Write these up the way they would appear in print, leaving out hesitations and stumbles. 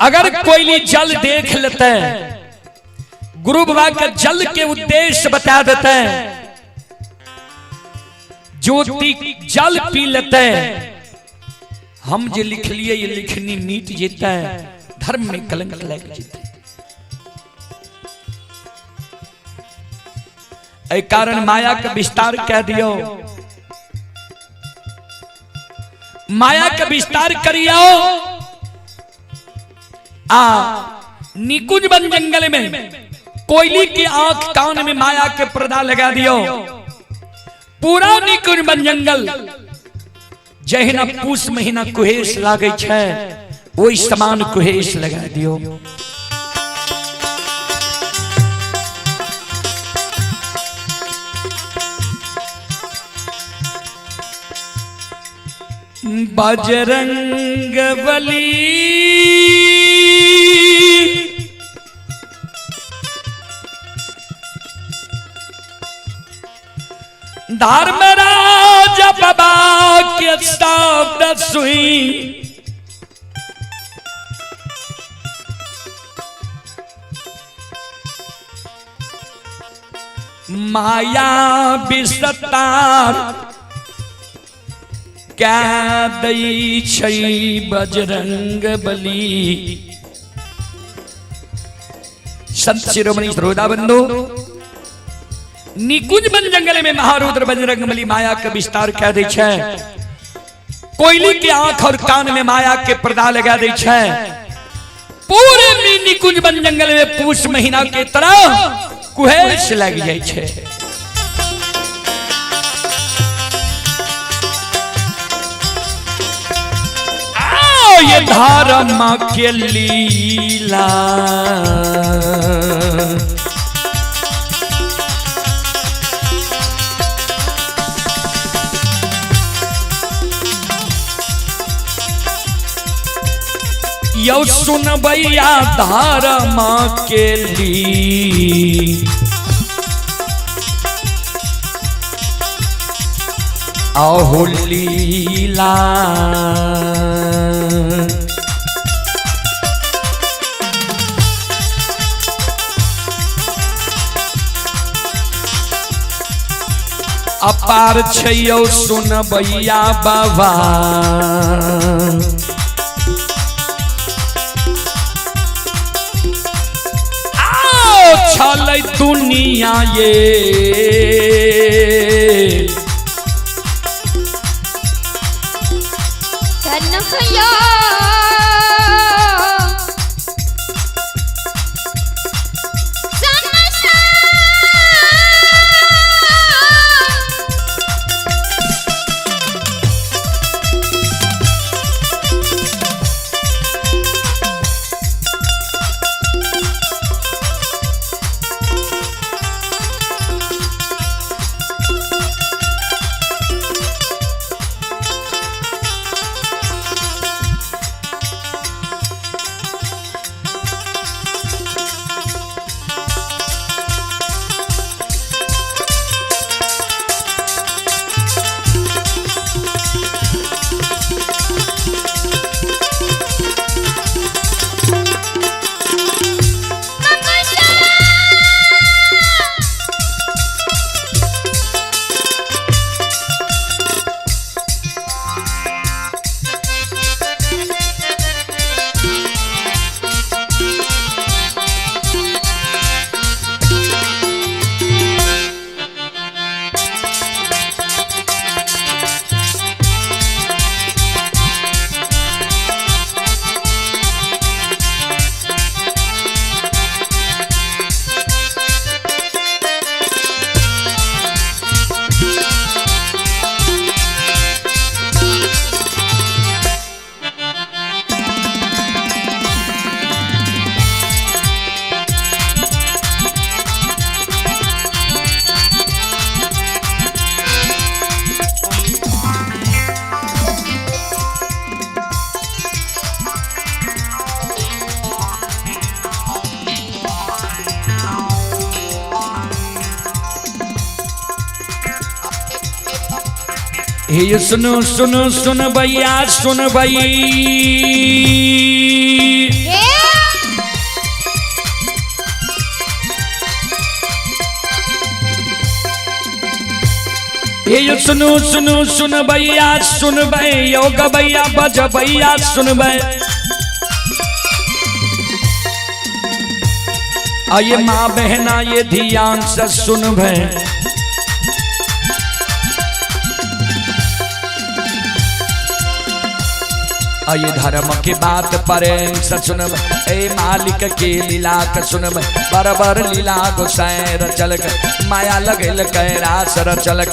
अगर कोयली जल देख लेते, गुरु बाबा के जल के उद्देश्य बता देते, ज्योति जल पी लेते, हम जे लिख लिए ये लिखनी मीट जेते, धर्म में कलंक लग जेते। एहि कारण माया के विस्तार कह दियो, माया के विस्तार करियो आ निकुंज वन जंगल में कोयली की आंख कान में माया के पर्दा लगा दियो, पूरा निकुंज वन जंगल जहिना पूस महीना कुहेस लागे छै ओहि समान कुहेस लगा दियो। बजरंग बली धर्मराज बाबा के शब्द सुई माया विस्तार क्या दै छै बजरंग बली। संत शिरोमणि श्रोता बंधु, निकुंज वन जंगल में महारुद्र बजरंग बली माया के विस्तार कह दै छै, कोयली के आंख और कान में माया के पर्दा लगा दै छै, पूरे में निकुंज वन जंगल में पूस महीना के तरह कुहेस लग जाय छै। आओ ये धर्म के लीला यौ सुनबैया धर्म के ली अहो लीला। अपार छै यौ सुनबैया बाबा, आओ छलै दुनिया ये कन्हैया हे सुनो सुनो सुन भैया सुन भई, हे सुनू सुनू सुनबैया सुनबै यो गबैया बजबैया सुनबै। आइए माँ बहना ये ध्यान से सुनबै। आइए धर्म के बात प्रेम से सुनब, ए मालिक के लीला के सुनब। बराबर लीला गोसाई रचल माया लगल कैरास रचल।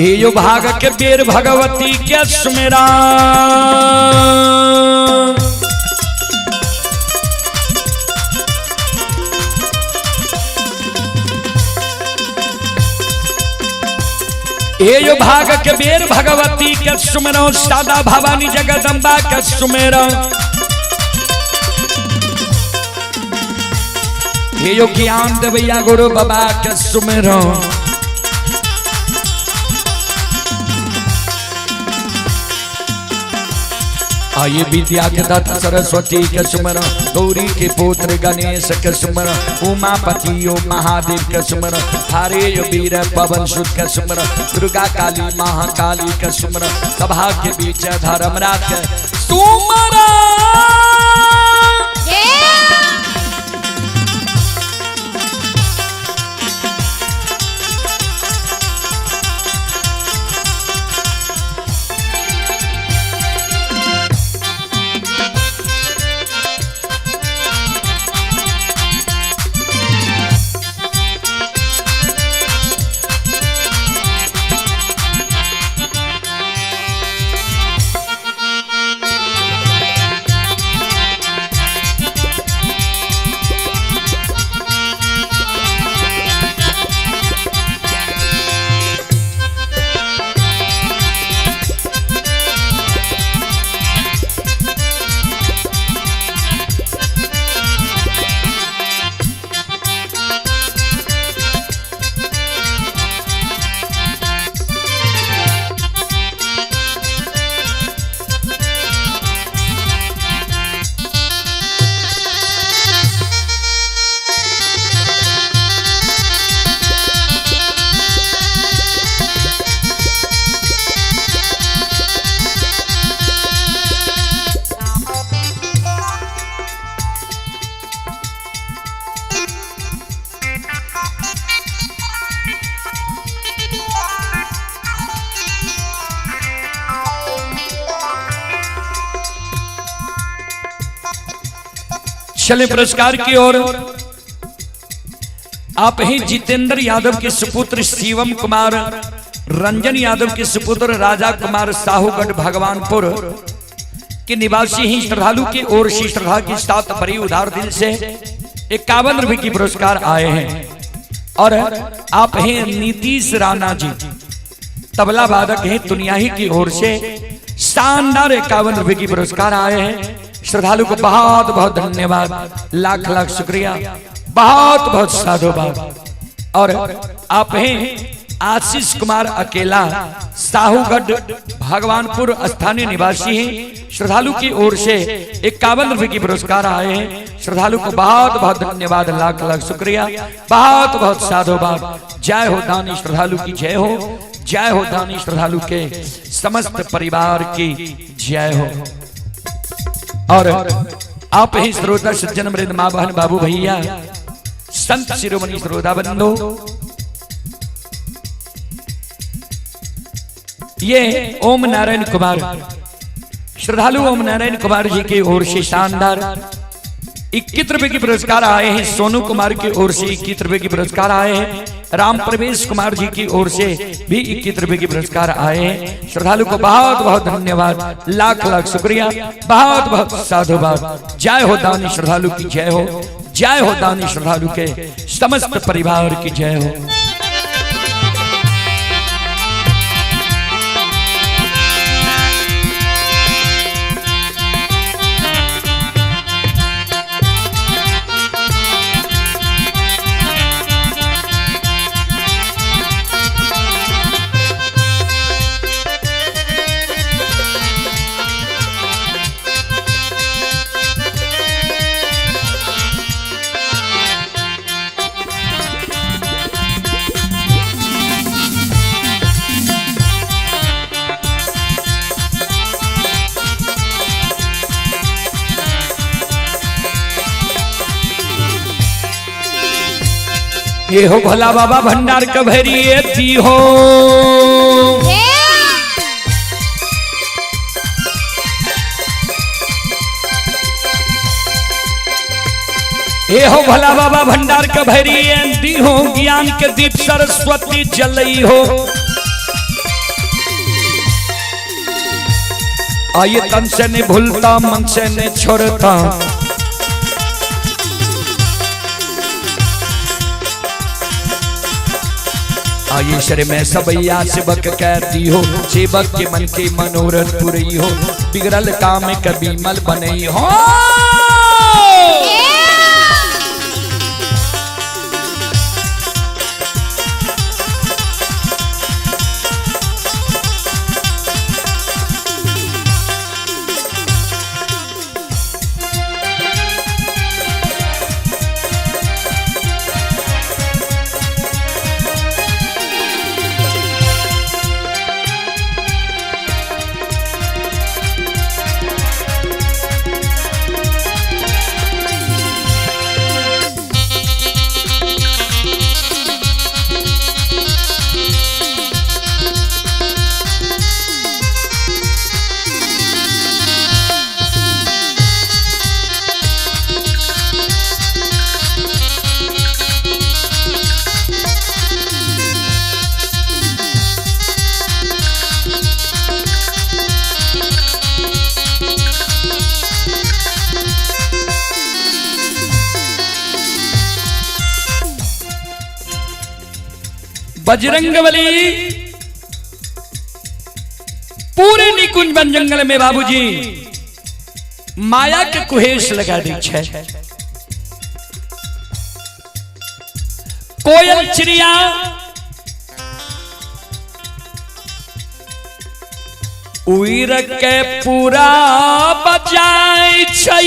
यो भाग के बेर भगवती के सुमेरा। यो भाग के बेर भगवती के सुमेरा, सादा भवानी जगदम्बा के सुमेरा। यो ज्ञान देवैया गुरु बाबा के सुमेरा। आइए विद्या के दाता सरस्वती के सुमर, गौरी के पुत्र गणेश के सुमर, उमापति यो महादेव के सुमर, हरे यो वीर पवन सुत के सुमर, दुर्गा काली महाकाली के सुमर, सभा के बीच धर्मराज के सुमर। चले पुरस्कार की ओर। आप ही जितेंद्र यादव के सुपुत्र शिवम कुमार, रंजन यादव के सुपुत्र राजा कुमार साहूगढ़ भगवानपुर के निवासी ही श्रद्धालु की ओर से श्रद्धा के साथ बड़ी उदार दिल से 51 रुपए की पुरस्कार आए हैं। और आप हैं नीतीश राणा जी, तबला वादक हैं दुनियाही की ओर से शानदार 51 रुपए की पुरस्कार आए हैं। श्रद्धालु को बहुत बहुत धन्यवाद, लाख लाख शुक्रिया, बहुत बहुत साधुवाद। और आप हैं आशीष कुमार अकेला, साहूगढ़ भगवानपुर स्थानीय निवासी हैं। श्रद्धालु की ओर से 51 रुपए की पुरस्कार आए हैं। श्रद्धालु को बहुत बहुत धन्यवाद, लाख लाख शुक्रिया, बहुत बहुत साधुवाद। जय हो दानी श्रद्धालु की जय हो, जय हो दानी श्रद्धालु के समस्त परिवार की जय हो। और आप ही श्रोता सज्जन वृंद, माँ बहन बाबू भैया, संत शिरोमणि श्रोता बंधु, ये ओम नारायण कुमार श्रद्धालु ओम नारायण कुमार जी की ओर से शानदार 21 रुपए की पुरस्कार आए हैं। सोनू कुमार की ओर से 21 रुपए की पुरस्कार आए हैं। राम प्रवेश कुमार जी की ओर से भी 21 रुपए की पुरस्कार आए हैं। श्रद्धालु को बहुत बहुत धन्यवाद, लाख लाख शुक्रिया, बहुत बहुत साधुवाद। जय हो दानी श्रद्धालु की जय हो, जय हो दानी श्रद्धालु के समस्त परिवार की जय हो। ये हो भोला बाबा भंडार कभरी थी हो। ये हो भोला बाबा भंडार कभरी दी हो, ज्ञान के दीप सरस्वती जलई हो। आइए तन से नहीं भूलता मन से नहीं छोड़ता, आइए शर में सबैया सेवक कहती हो, सेवक के मन के मनोरथ पुरई हो, बिगड़ल काम कभी मल बनई हो। बजरंगबली पूरे निकुंज वन जंगल में बाबूजी माया के कुहेस लगा दी छे। कोयल चिड़िया उड़ के पूरा बजाय छै,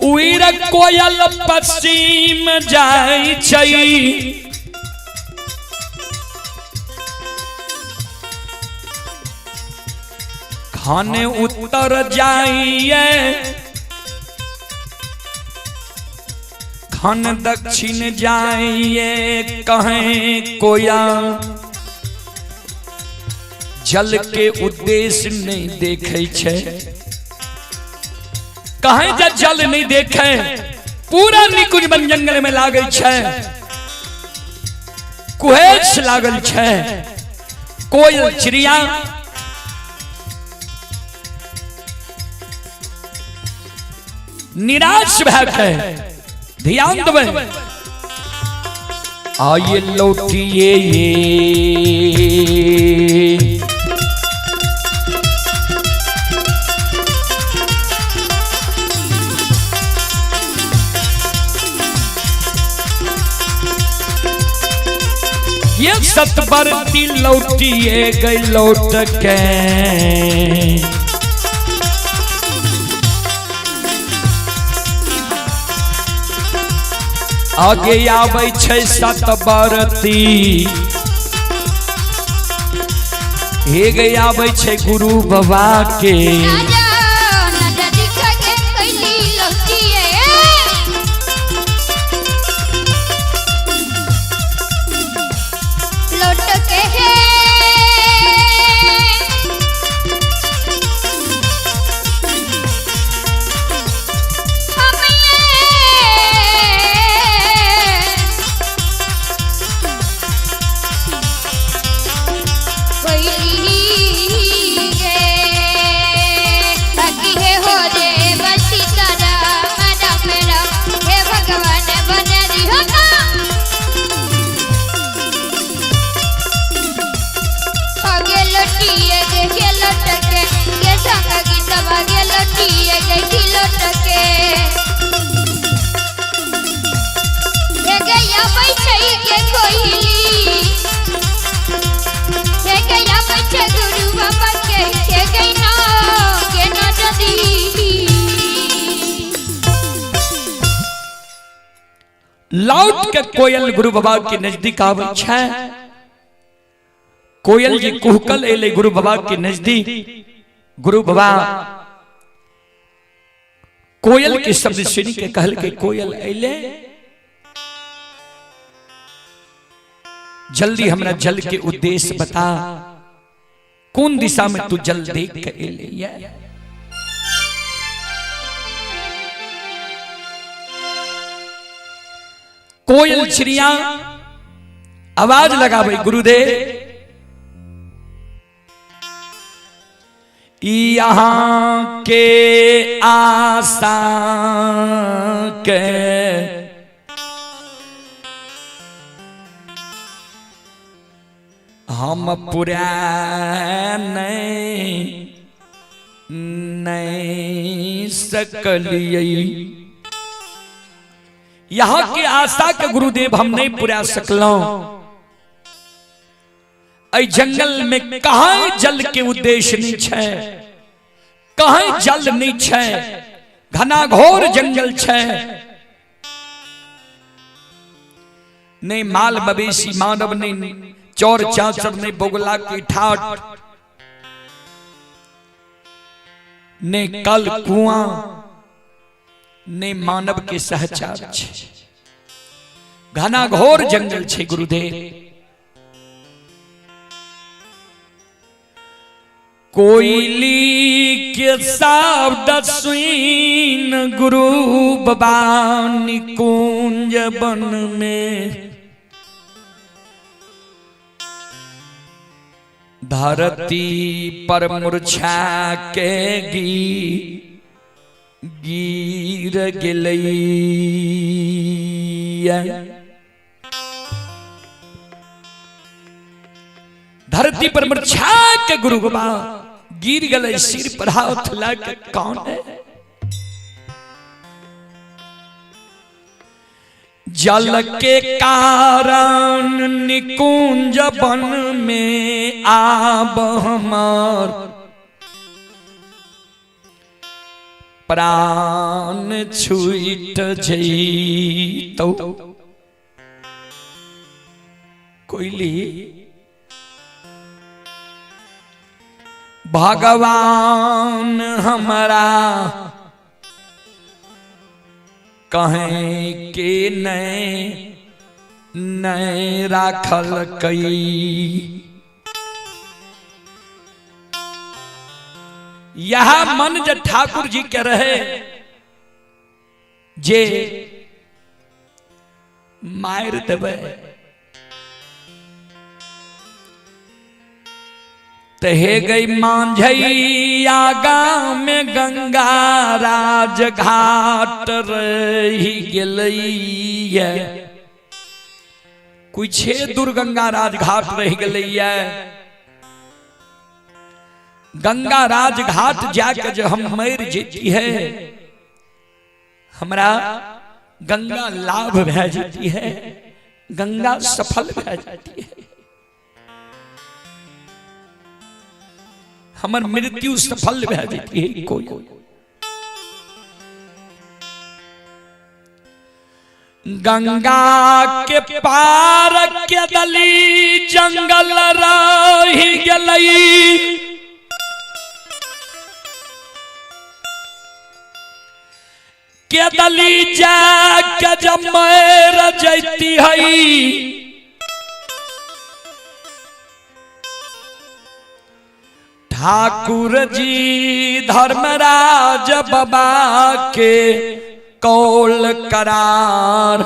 उड़ कोयल पश्चिम जाय छै, खाने उत्तर जाइए खान दक्षिण जाइए, कहें कोया जल के उद्देश्य नहीं देखे छे, कहें जब जल नहीं देखे पूरा निकुंज वन जंगल में लागल छे, कुहेस लागल छे। कोयल चिड़िया निराश भए के ध्यान देबै, आइए लौटिए ये सतबरती लौटिए गई लौट के, आगे आबै छै सतबरती, हे गे आबै छै गुरु बाबा के। लौट के। लौटिए गई की लौट के। हे गैया बैठे के कोइली, हे गैया बैठे गुरु बाबा के, हे गई ना के ना जदी। लौट के कोयल गुरु बाबा के नजदीक आबै छै। कोयल जी कुहकल एले गुरु बाबा के नजदीक। गुरु बाबा कोयल के शब्द सुनि के कहल के कोयल एले, जल्दी हमरा जल के उद्देश्य बता, कौन दिशा में तू जल देख के एले ये? कोयल चिड़िया आवाज लगावे गुरुदेव, यहाँ के आशा के हम पूरा नहीं नहीं सकलिए। यहाँ के आशा के गुरुदेव हम नहीं पूरा सकलौं। ऐ जंगल में कहाँ जल के उद्देश्य नहीं छै, कहाँ जल नहीं छै, घना घोर जंगल छै, नहीं माल मवेशी मानव नहीं चौर चाचर नहीं बगुला की ठाट नहीं कल कुआं नहीं मानव के सहचार छे, घना घोर जंगल छे गुरुदेव। कोयली के शब्द सुन गुरु बाबा निकुंज वन में धरती पर मूर्छा के गिर गेलै। धरती पर मूर्छा के गुरु बाबा गिर गए, सिर पर हाथ ला के कौन है? जल के कारण निकुंज वन में आब हमार प्राण छूट जइतौ। कोयली भगवान हमारा कहें के नहीं नहीं राखल कई। यह मन जे ठाकुर जी के रहे जे मार देवे ते हे गई मांझैया गाँव में गंगा राज घाट रही गेलैया। कुछ दूर गंगा राज घाट रह गेलैया। गंगा राज घाट जाके जो हम मर जेती है हमरा गंगा लाभ भै जाती है, गंगा सफल भै जाती है, हमर मृत्यु सफल भै जाती है। कोई गंगा के पार के दली जंगल रही गेलई, के दली जाके जब मर जैती है ठाकुर जी धर्मराज बाबा के कौल करार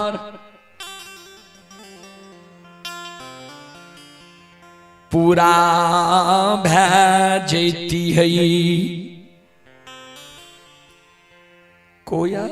पूरा भै जैती है। कोया